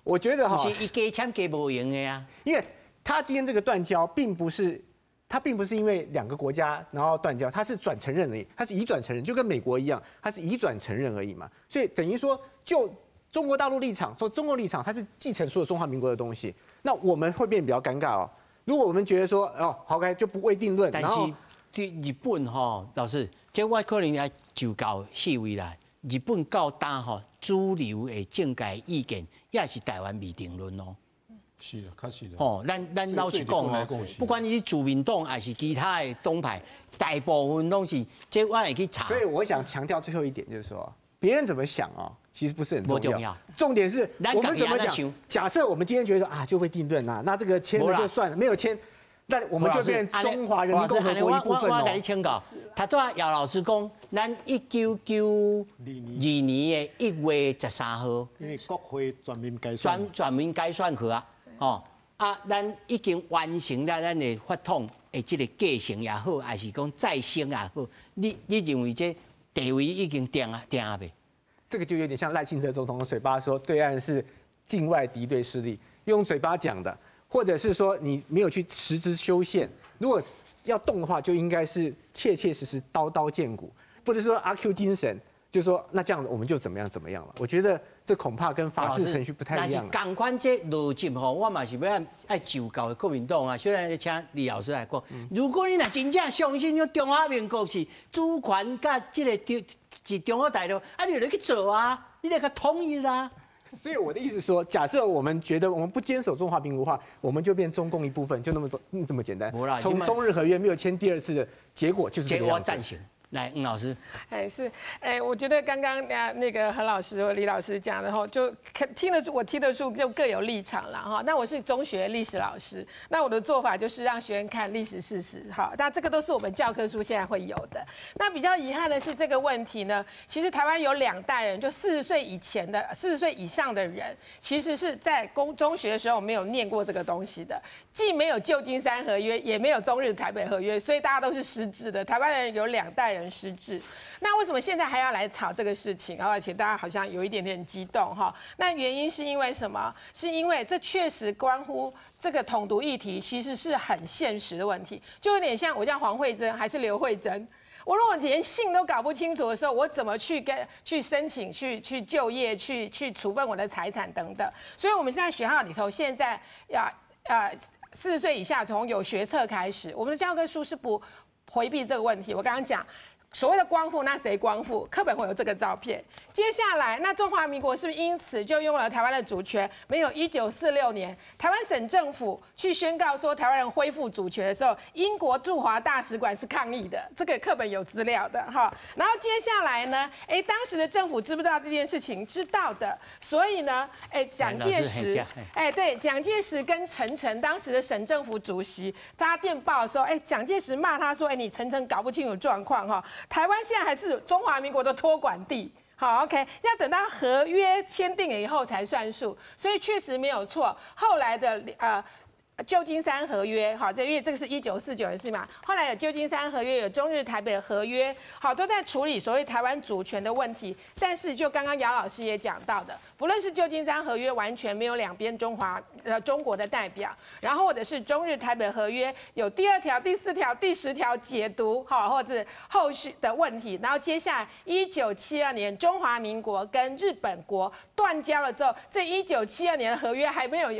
我觉得哈，是伊加签加无用的啊。因为他今天这个断交，并不是他并不是因为两个国家然后断交，他是转承认而已，他是移转承认，就跟美国一样，他是移转承认而已嘛。所以等于说，就中国大陆立场，说中国立场，他是继承所有中华民国的东西，那我们会变比较尴尬哦。如果我们觉得说哦，好 OK 就不未定论，但是这日本吼，老师，这我可能爱就教四位啦。日本到今吼，主流的政界意见也是台湾未定论哦。是啊，确实。吼，咱老实讲哦，不管你是自民党还是其他的党派，大部分拢是这我会去查。所以我想强调最后一点，就是说，别人怎么想哦，其实不是很重要。重点是我们怎么讲。假设我们今天觉得啊，就未定论啊，那这个签了就算了，没有签。那我们就变中华人民共和国一部分。我共你请教，头拄仔姚老师讲，咱1992年的1月13号，因为国会全民改选，全民改选去啊，吼啊，咱已经完成了咱的法统的这个继承也好，还是讲再生也好，你认为这地位已经定啊定啊未？这个就有点像赖清德总统的嘴巴说，对岸是境外敌对势力，用嘴巴讲的，或者是说你没有去实质修宪，如果要动的话，就应该是切切实实刀刀见骨，不能说阿 Q 精神，就说那这样子我们就怎么样怎么样了。我觉得这恐怕跟法治程序不太一样。但是仝款这逻辑吼，我嘛是欲爱就教的国民党啊，虽然请李老师来讲，如果你若真正相信中华民国是主权佮这个中是中国大陆，啊，你就去做啊，你来共统一啦。所以我的意思说，假设我们觉得我们不坚守中华民国的话，我们就变中共一部分，就那么多这么简单。从中日和约没有签第二次的结果就是这个样子。我赞成。来，吴老师，哎是，哎，我觉得刚刚那个何老师和李老师讲的哈，就听得出我听得出就各有立场了哈。那我是中学历史老师，那我的做法就是让学员看历史事实，好，那这个都是我们教科书现在会有的。那比较遗憾的是这个问题呢，其实台湾有两代人，就四十岁以前的、四十岁以上的人，其实是在中学的时候没有念过这个东西的，既没有旧金山合约，也没有中日台北合约，所以大家都是失智的。台湾人有两代人失智，那为什么现在还要来吵这个事情？而且大家好像有一点点激动哈。那原因是因为什么？是因为这确实关乎这个统独议题，其实是很现实的问题，就有点像我叫黄慧珍还是刘慧珍。我如果连姓都搞不清楚的时候，我怎么去跟去申请、去就业、去处分我的财产等等？所以我们现在学校里头现在要40岁以下从有学测开始，我们的教科书是不回避这个问题。我刚刚讲，所谓的光复，那谁光复？课本会有这个照片。接下来，那中华民国是不是因此就拥有了台湾的主权？没有，1946年，台湾省政府去宣告说台湾人恢复主权的时候，英国驻华大使馆是抗议的。这个课本有资料的哈。然后接下来呢，哎，当时的政府知不知道这件事情？知道的。所以呢，哎，蒋介石，哎，对，蒋介石跟陈诚当时的省政府主席发电报的时候，哎，蒋介石骂他说，哎，你陈诚搞不清楚状况哈。台湾现在还是中华民国的托管地，好，OK，要等到合约签订了以后才算数，所以确实没有错。后来的旧金山合约，好，这因为这个是1949年是嘛？后来有旧金山合约，有中日台北合约，好，都在处理所谓台湾主权的问题。但是就刚刚姚老师也讲到的，不论是旧金山合约完全没有两边中国的代表，然后或者是中日台北合约有第二条、第四条、第10条解读，好，或者后续的问题。然后接下来1972年中华民国跟日本国断交了之后，这一九七二年的合约还没有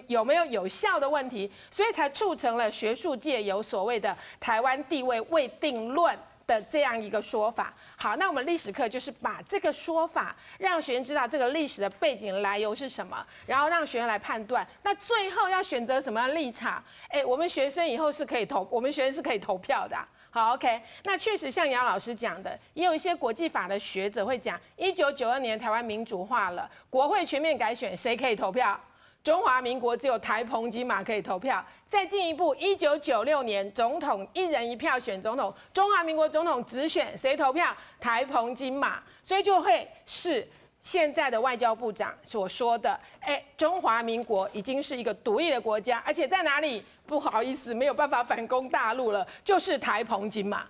有没有有效的问题。所以才促成了学术界有所谓的台湾地位未定论的这样一个说法。好，那我们历史课就是把这个说法让学生知道这个历史的背景来由是什么，然后让学生来判断。那最后要选择什么样立场？哎，我们学生是可以投票的。好，OK，那确实像杨老师讲的，也有一些国际法的学者会讲，1992年台湾民主化了，国会全面改选，谁可以投票？中华民国只有台澎金马可以投票。再进一步，1996年总统一人一票选总统，中华民国总统直选，谁投票？台澎金马，所以就会是现在的外交部长所说的，哎，中华民国已经是一个独立的国家，而且在哪里？不好意思，没有办法反攻大陆了，就是台澎金马。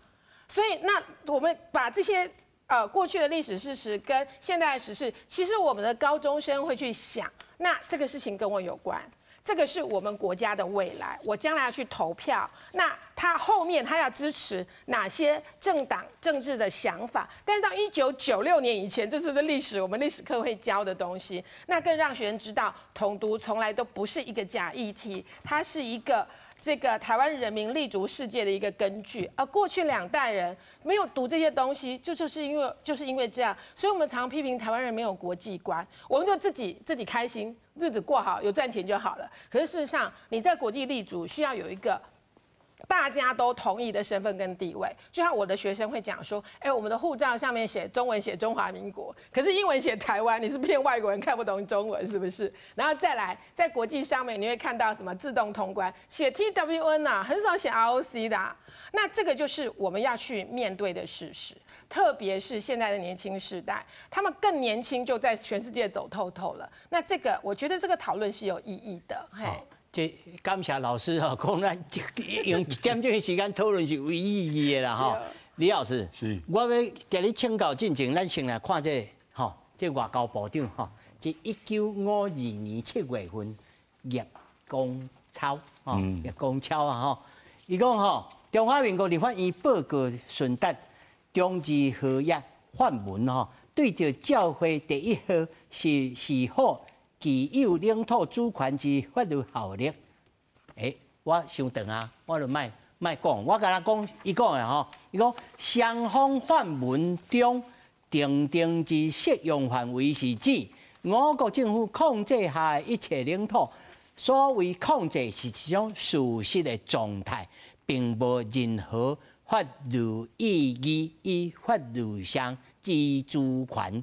所以，那我们把这些过去的历史事实跟现在的时事，其实我们的高中生会去想，那这个事情跟我有关，这个是我们国家的未来，我将来要去投票。那他后面他要支持哪些政党政治的想法？但是到1996年以前，这是个历史，我们历史课会教的东西。那更让学生知道，统独从来都不是一个假议题，它是一个这个台湾人民立足世界的一个根据，而过去两代人没有读这些东西，就是因为这样，所以我们常批评台湾人没有国际观，我们就自己开心，日子过好，有赚钱就好了。可是事实上，你在国际立足需要有一个大家都同意的身份跟地位，就像我的學生會講說，哎，我們的護照上面寫中文寫中華民國，可是英文寫台灣，你是騙外國人看不懂中文是不是？然後再來，在國際上面你會看到什麼自動通關寫 TWN 啊，很少寫 ROC 的啊。那這個就是我們要去面對的事實，特別是現在的年輕世代，他們更年輕就在全世界走透透了。那這個，我覺得這個討論是有意義的。嘿。這感謝老師吼，講咱用一點鐘的時間討論是有意義的啦吼。李老師，是，我欲共你請教進前，咱先來看這個吼，這外交部長吼，這1952年7月份葉公超吼，葉公超啊吼，伊講吼，中華民國立法院報告詢達中日和約範文吼，對著照會第一號是是否具有領土主權之法律效力。欸，我傷長啊，我就莫莫講，我敢若講，伊講的吼，伊講雙方範文中訂定之適用範圍是指我國政府控制下的一切領土。所謂控制是一種事實的狀態，並無任何法律意義與法律上之主權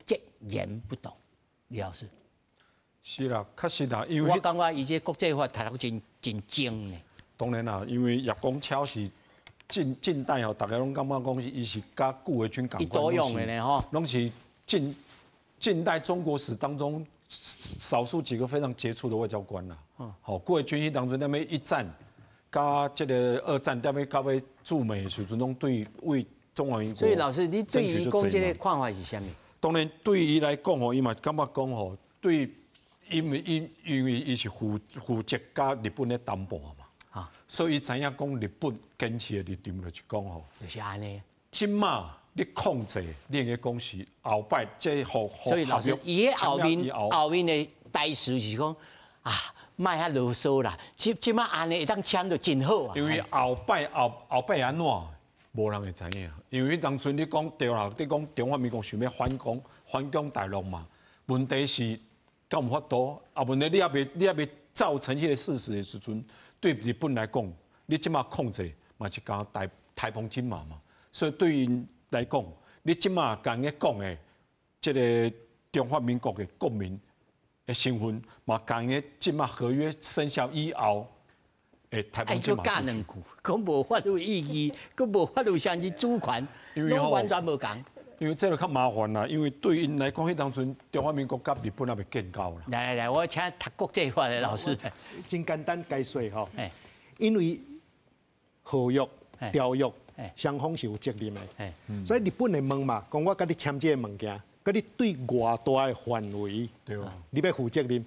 截然不同。李老師。是啦，確實啦，因為我感覺伊這國際法讀得真真精呢。當然啦，因為葉公超是近代吼，大家攏感覺講是伊是佮顧維鈞仝款，多用的呢吼，攏是近代中國史當中少數幾個非常傑出的外交官啦。好，顧維鈞彼當陣踮咧一戰，佮這個二戰踮咧到尾駐美的時陣，攏對為中華民國。所以老師，你對伊講這個看法是啥物？當然對伊來講吼，伊嘛感覺講吼，對。因為伊是負責佮日本咧談判嘛，所以伊知影講日本堅持的立場就是講吼，就是按呢。這馬你控制，你應該講是後擺這予所以老師，伊後面的台詞是講啊，莫遐囉嗦啦，這馬按呢會當簽就真好啊。因為後擺後後擺按怎，無人會知影。因為當陣你講對啦，你講中華民國想欲反攻大陸嘛，問題是。敢有法度？啊，問題你猶未造成彼個事實的時陣，對日本來講，你這馬控制嘛是共台澎金馬嘛。所以對𪜶來講，你這馬共𪜶講的，這個中華民國的國民的身份，嘛共𪜶這馬合約生效以後，會台澎金馬。加兩句，講無法律意義，閣無法律上之主權，攏完全無仝。因為這個較麻煩啦，因為對𪜶來講，彼當陣中華民國佮日本猶未建交啦。來來來，我請讀國際法的老師。真簡單解說吼，因為合約、條約雙方是有責任的，所以日本會問嘛，講我佮你簽這个物件，佮你對偌大的範圍，你欲負責任。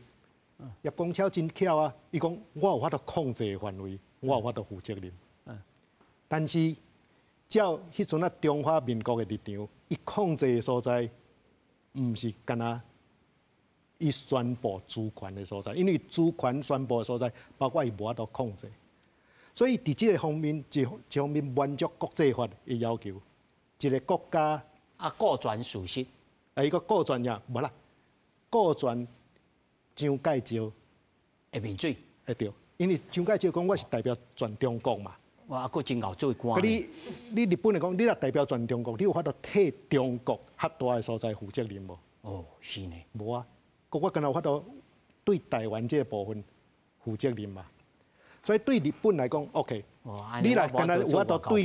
葉公超真巧啊，伊講我有法度控制的範圍，我有法度負責任。但是照彼陣啊中華民國的立場，伊控制的所在，毋是干焦伊宣布主權的所在，因為主權宣布的所在，包括伊無法度控制。所以佇這个方面，一方面滿足國際法的要求，一个國家啊，顧全事實，啊，伊閣顧全也無啦，顧全蔣介石會面水，會對，因為蔣介石講我是代表全中國嘛。哇，閣真𠢕做官。你日本來講，你若代表全中國，你有法度替中國較大的所在負責任無？哦，是呢。無啊，閣我敢若有法度對台灣這個部分負責任嘛？所以對日本來講，OK，你若敢若有法度對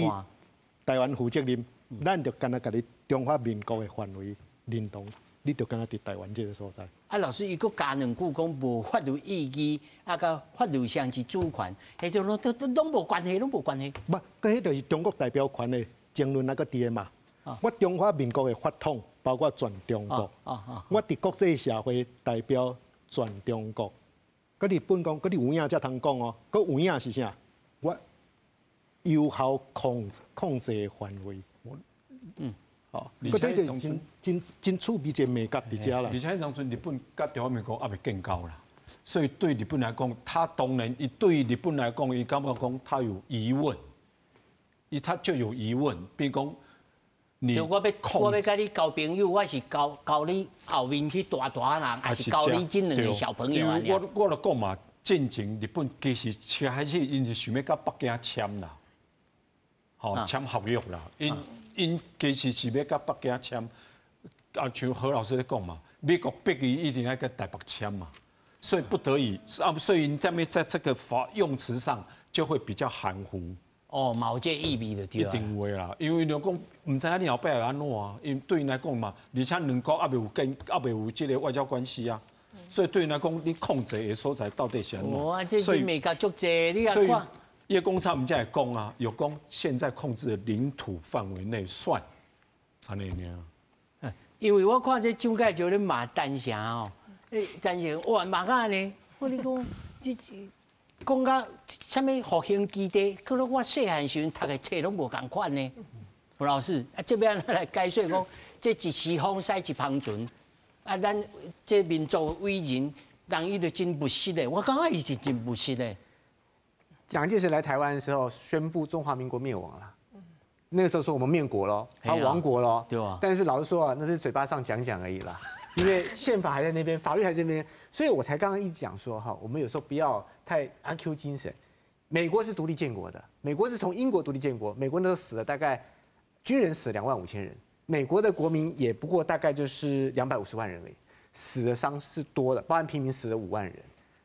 台灣負責任，咱就敢若共你中華民國的範圍認同，你就敢若佇台灣這個所在。啊，老師，伊閣加兩句講無法律意義，啊，佮法律上之主權，彼種攏都攏無關係，攏無關係。無，彼就是中國代表權的爭論啊，閣佇个嘛。我中華民國的法統包括全中國，我佇國際社會代表全中國。閣日本講，閣你有影才通講哦。閣有影是啥？我有效控制的範圍。哦，閣這就真真真趣味一個眉角佇遮啦。而且彼當陣日本佮中華民國猶未建交啦，所以對日本來講，他當然伊對日本來講，伊感覺講他有疑問，伊他就有疑問，比如講，就我欲佮你交朋友，我是交交你後面去大大人，還是交你這兩個小朋友啊？我就講嘛，進前日本其實開始𪜶是想欲佮北京簽啦，吼簽合約啦，𪜶𪜶其實是欲佮北京簽，啊像何老師咧講嘛，美國逼伊一定愛佮台北簽嘛，所以不得已啊，所以𪜶踮在這個法用詞上就會比較含糊。哦，嘛有這個意味就對。一定會啦，因為就講毋知影你後壁會按怎啊，因為對𪜶來講嘛，而且兩國猶未有跟，猶未有這個外交關係啊。所以對𪜶來講，你控制的所在到底是按怎？哇，這是美國足濟，你所以葉公差毋才會講啊，有講現在控制的領土範圍內算，按呢爾。因為我看這蔣介石咧罵陳誠哦，陳誠哇罵甲按呢，我你講這講甲啥物復興基地，可能我細漢時陣讀的冊攏無仝款呢。胡老師，啊，這欲按怎來解說講，這一時風駛一帆船，啊，咱這民族偉人，人伊就真務實的，我感覺伊是真務實的。蔣介石來台灣的時候，宣布中華民國滅亡了。那個時候說我們滅國咯，他亡國咯。對啊。但是老實說啊，那是嘴巴上講講而已啦，因為憲法還在那邊，法律還在那邊，所以我才剛剛一直講說哈，我們有時候不要太阿 Q 精神。美國是獨立建國的，美國是從英國獨立建國，美國那時候死了大概軍人死了25,000人，美國的國民也不過大概就是250萬人而已，死的傷是多的，包含平民死了5萬人。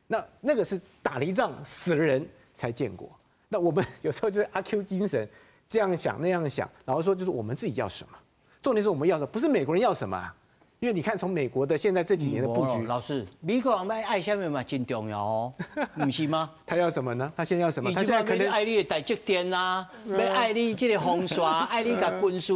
那那個是打了一仗死了人才建國。那我們有時候就是阿 Q 精神，這樣想那樣想，然後說就是我們自己要什麼，重點是我們要什麼，不是美國人要什麼啊。因為你看，從美國的現在這幾年的布局，老師，美國人欲愛啥物嘛，真重要哦，毋是嗎？他要什麼呢？他現在要什麼？他現在可能愛你的台積電啊，欲愛你這個風沙，愛你共軍事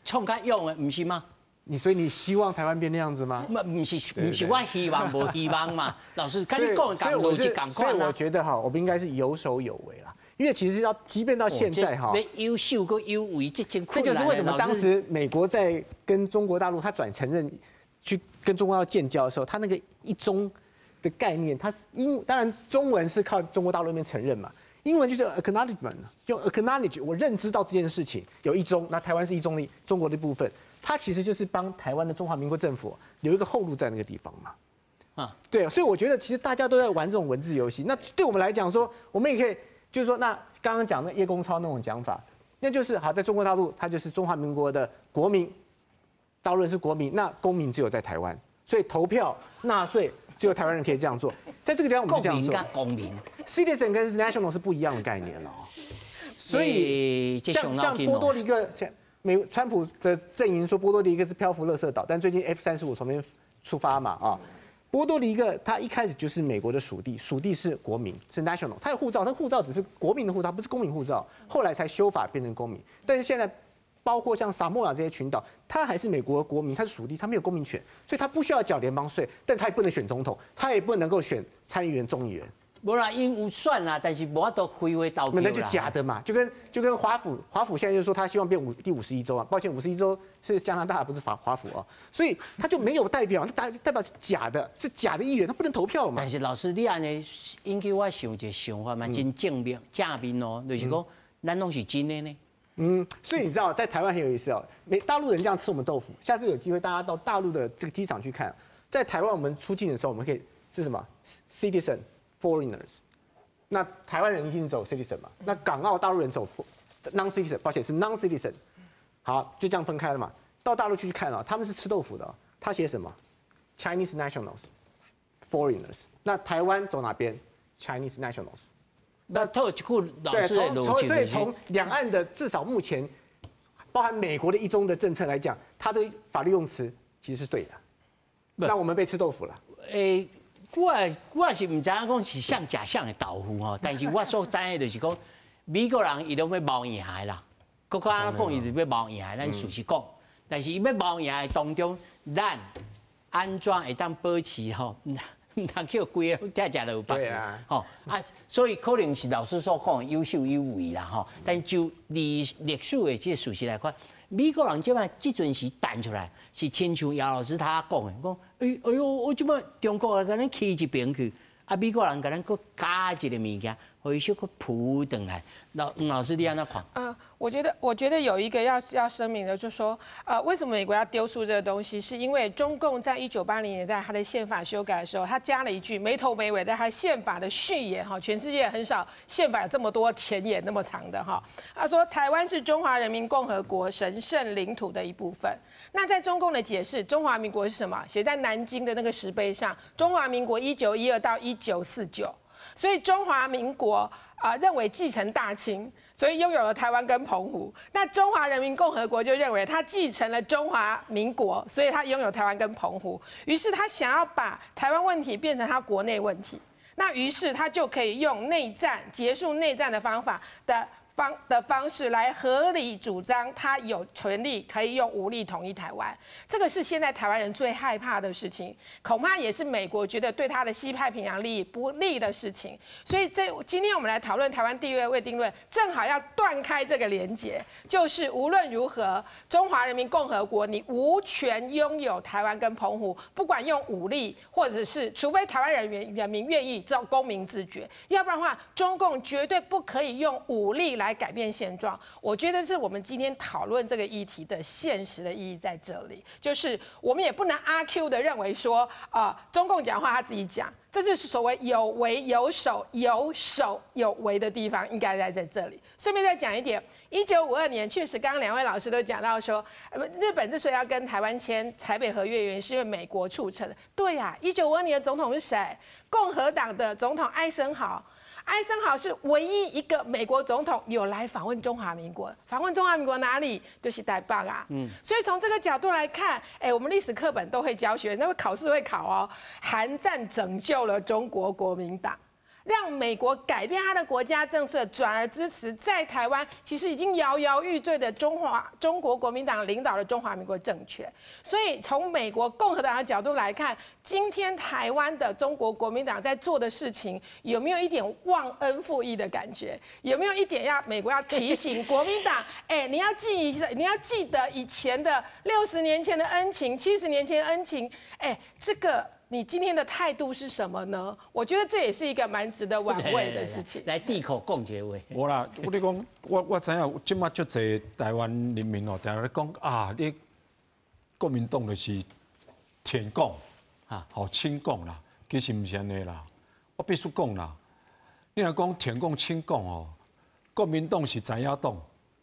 創較勇的，毋是嗎？你所以你希望台灣變那樣子嗎？毋是，毋是我希望無希望嘛。老師，佮你講的邏輯仝款。所以我覺得哈，我們應該是有守有為啦。因為其實要，即便到現在哈，有守閣有為，這真這就是為什麼當時美國在跟中國大陸，他轉承認去跟中國大陸建交的時候，他那個一中的概念，他是英，當然中文是靠中國大陸那邊承認嘛，英文就是 acknowledgement，用 acknowledge，我認知到這件事情有一中，那台灣是一中的中國的一部分，它其實就是幫台灣的中華民國政府留一個後路在那個地方嘛。啊，對，所以我覺得其實大家都在玩這種文字遊戲。那對我們來講說，我們也可以。就是說，那剛剛講的葉公超那種講法，那就是好，在中國大陸，他就是中華民國的國民，大陸人是國民，那公民只有在台灣，所以投票納稅只有台灣人可以這樣做。在這個地方，我們就這樣做。公民，citizen 跟 national 是不一樣的概念了。所以像波多黎各，像美川普的陣營說波多黎各是漂浮垃圾島，但最近 F-35從那邊出發嘛啊。波多黎各，它一開始就是美國的屬地，屬地是國民，是 national，它有護照，它護照只是國民的護照，不是公民護照，後來才修法變成公民。但是現在，包括像薩莫亞這些群島，它還是美國國民，它是屬地，它沒有公民權，所以它不需要繳聯邦稅，但它也不能選總統，它也不能夠選參議員、眾議員。無啦，𪜶有選啦，但是無法度開會投票。那就假的嘛，就跟華府，華府現在就說他希望變第51州啊，抱歉，51州是加拿大，不是華府啊，所以他就沒有代表，代表是假的，是假的議員，他不能投票嘛。但是老師，你按呢引起我想一個想法嘛，真正面正面哦，就是講咱攏是真的呢。嗯，所以你知道在台灣很有意思哦，美大陸人這樣吃我們豆腐，下次有機會大家到大陸的這個機場去看，在台灣我們出境的時候，我們可以是什麼 citizen，foreigners，那台灣人一定走 citizen 嘛？那港澳大陸人走 non-citizen，抱歉是 non-citizen。好，就這樣分開了嘛。到大陸去看啊，他們是吃豆腐的，他寫什麼？Chinese nationals，foreigners。那台灣走哪邊？Chinese nationals。那套一句老師的邏輯，所以從兩岸的至少目前，包含美國的一中的政策來講，它的法律用詞其實是對的。那我們被吃豆腐了。欸，我是毋知影講是啥食啥的豆腐吼，但是我所知的就是講，美國人伊攏欲謀贏的啦，閣較按怎講伊就欲謀贏的，咱事實講。但是伊欲謀贏的當中，咱按怎會當保持吼，毋通去規个攏拆食落腹。對啊。吼啊，所以可能是老師所講的有守有為啦吼。但就歷史的這個事實來看，美國人這擺這陣時彈出來，是親像姚老師他講的，講哎哎喲，我這擺中國來共咱起一邊去，啊，美國人共咱閣加一个物件，予伊小可浮轉來。老吳老師，你按怎看？我覺得有一個要聲明的，就是說，為什麼美國要丟出這個東西？是因為中共在1980年代他的憲法修改的時候，他加了一句沒頭沒尾的，他憲法的序言哈，全世界很少憲法有這麼多前言那麼長的哈。他說台灣是中華人民共和國神聖領土的一部分。那在中共的解釋，中華民國是什麼？寫在南京的那個石碑上，中華民國1912到1949。所以中華民國啊認為繼承大清，所以擁有了台灣跟澎湖。那中華人民共和國就認為他繼承了中華民國，所以他擁有台灣跟澎湖。於是他想要把台灣問題變成他國內問題。那於是他就可以用內戰結束內戰的方法的方式來合理主張他有權利可以用武力統一台灣，這個是現在台灣人最害怕的事情，恐怕也是美國覺得對他的西太平洋利益不利的事情。所以這今天我們來討論台灣地位未定論，正好要斷開這個連結，就是無論如何，中華人民共和國你無權擁有台灣跟澎湖，不管用武力或者是除非台灣人民願意做公民自決，要不然的話，中共絕對不可以用武力來改變現狀。我覺得是我們今天討論這個議題的現實的意義在這裡，就是我們也不能阿 Q 的認為說啊，中共講話他自己講，這是所謂有為有守，有守有為的地方，應該在這裡。順便再講一點，1952年確實，剛剛兩位老師都講到說，日本之所以要跟台灣簽台北和約，原因是因為美國促成的。對呀，1952年的總統是誰？共和黨的總統艾森豪。艾森豪是唯一一個美國總統有來訪問中華民國，訪問中華民國哪裡？就是台北啊。所以從這個角度來看，哎，我們歷史課本都會教學，那個考試會考哦。韓戰拯救了中國國民黨，讓美國改變他的國家政策，轉而支持在台灣其實已經搖搖欲墜的中國國民黨領導的中華民國政權。所以從美國共和黨的角度來看，今天台灣的中國國民黨在做的事情，有沒有一點忘恩負義的感覺？有沒有一點要美國要提醒國民黨？哎，你要記一下，你要記得以前的60年前的恩情，70年前的恩情。哎，這個。你今天的態度是什麼呢？我覺得這也是一個蠻值得玩味的事情。來，地口講一個話。無啦，我咧講，我知影，這馬足濟台灣人民哦，定定咧講啊，你國民黨就是舔共，啊，好親共啦，其實毋是按呢啦。我必須講啦，你若講舔共親共哦，國民黨是在野黨，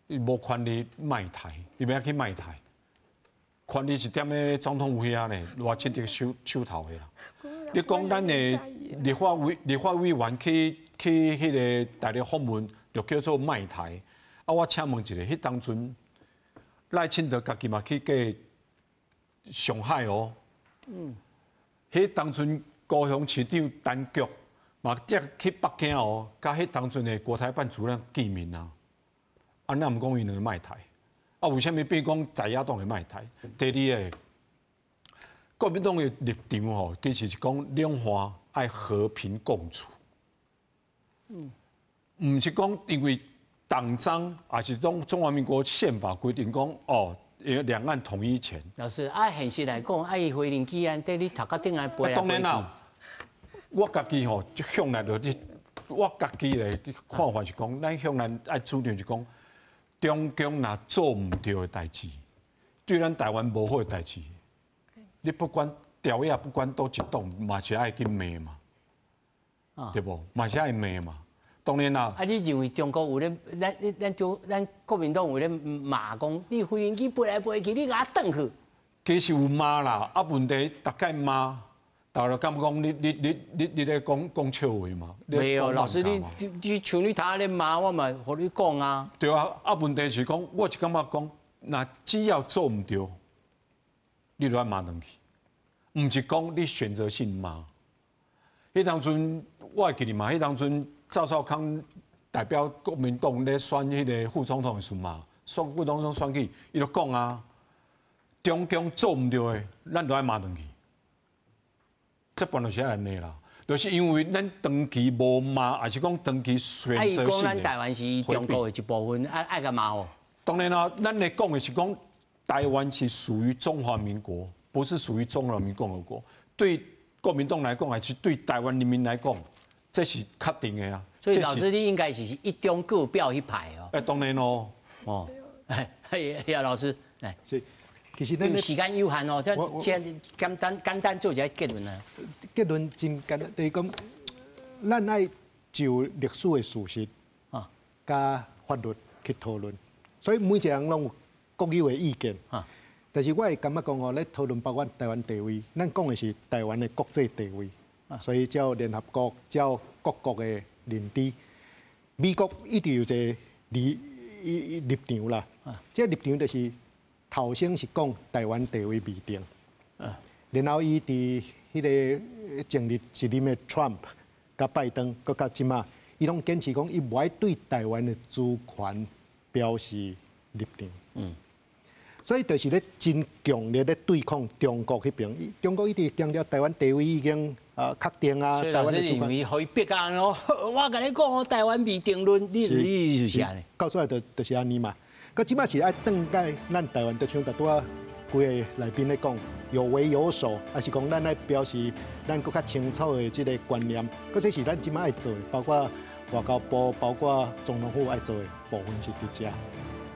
伊無權利賣台，伊欲按怎去賣台。權力是踮咧總統府遐呢，賴清德手頭的啦。你講咱的立法委員去彼个大陸訪問，就叫做賣台。啊，我請問一下，彼當陣賴清德家己嘛去過上海哦。彼當陣高雄市長陳菊嘛，才去北京哦，佮彼當陣的國台辦主任見面啊。啊，咱毋講𪜶兩个賣台？啊，為啥物變講在野黨會賣台？第二個，國民黨的立場吼，其實是講兩岸愛和平共處。毋是講因為黨章，抑是中華民國憲法規定講哦，兩岸統一權。老師，啊，現實來講，啊，伊飛行機按綴你頭殼頂來飛來飛去。當然啦，我家己吼，向來就我家己的看法是講，咱向來愛主張是講，中共若做毋對的代誌，對咱台灣無好的代誌，你不管朝野不管佗一黨，嘛是愛去罵嘛，對無？嘛是愛罵嘛。當然啦。啊，你認為中國有咧？咱國民黨有咧罵講，你飛行機飛來飛去，你共我轉去？其實有罵啦，啊，問題逐擺罵，大家感覺講你咧講講笑話嘛？沒有，老師，你像你頭仔咧罵，我嘛予你講啊。對啊，啊，問題是講，我是感覺講，若只要做毋對，你就愛罵轉去，毋是講你選擇性罵。彼當陣我會記得嘛，彼當陣趙少康代表國民黨咧選彼个副總統的時嘛，選副總統選舉，伊就講啊，中共做毋對的，咱就愛罵轉去。這本來就是按呢啦，就是因為咱長期無罵，抑是講長期選擇性的。啊，伊講咱台灣是中國的一部分，愛愛共罵哦。當然啦，咱咧講的是講台灣是屬於中華民國，不是屬於中華人民共和國。對國民黨來講，還是對台灣人民來講，這是確定的啊。所以老師，你應該是一中各表彼派哦。欸，當然咯。哦，哎呀，老師，來，是，其實咱時間有限哦，這這簡單簡單做一個結論啊。結論真簡單，就是講，咱愛就歷史的事實啊，佮法律去討論，所以每一個人攏有各有的意見。啊，但是我會感覺講哦，咧討論包括台灣地位，咱講的是台灣的國際地位，所以照聯合國、照各國的認知，美國一直有一個立場啦。這個立場就是頭先是講台灣地位未定，然後伊佇彼个前日一任的 Trump 佮拜登，閣到這馬，伊攏堅持講伊無愛對台灣的主權表示立場。所以就是咧真強烈咧對抗中國彼邊，中國一直強調台灣地位已經啊確定啊。台灣的主權。予伊逼啊！我共你講，台灣未定論，你意思是按呢？到最後就是按呢嘛。閣這馬是愛轉來咱台灣，就像拄仔幾个來賓咧講，有為有守，抑是講咱愛表示咱閣較清楚的這個觀念。閣這是咱這馬愛做的，包括外交部，包括總統府愛做的部分是佇遮。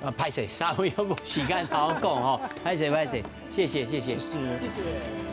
啊，歹勢，三位都無時間好好講吼，歹勢歹勢，謝謝謝謝。謝謝。謝謝。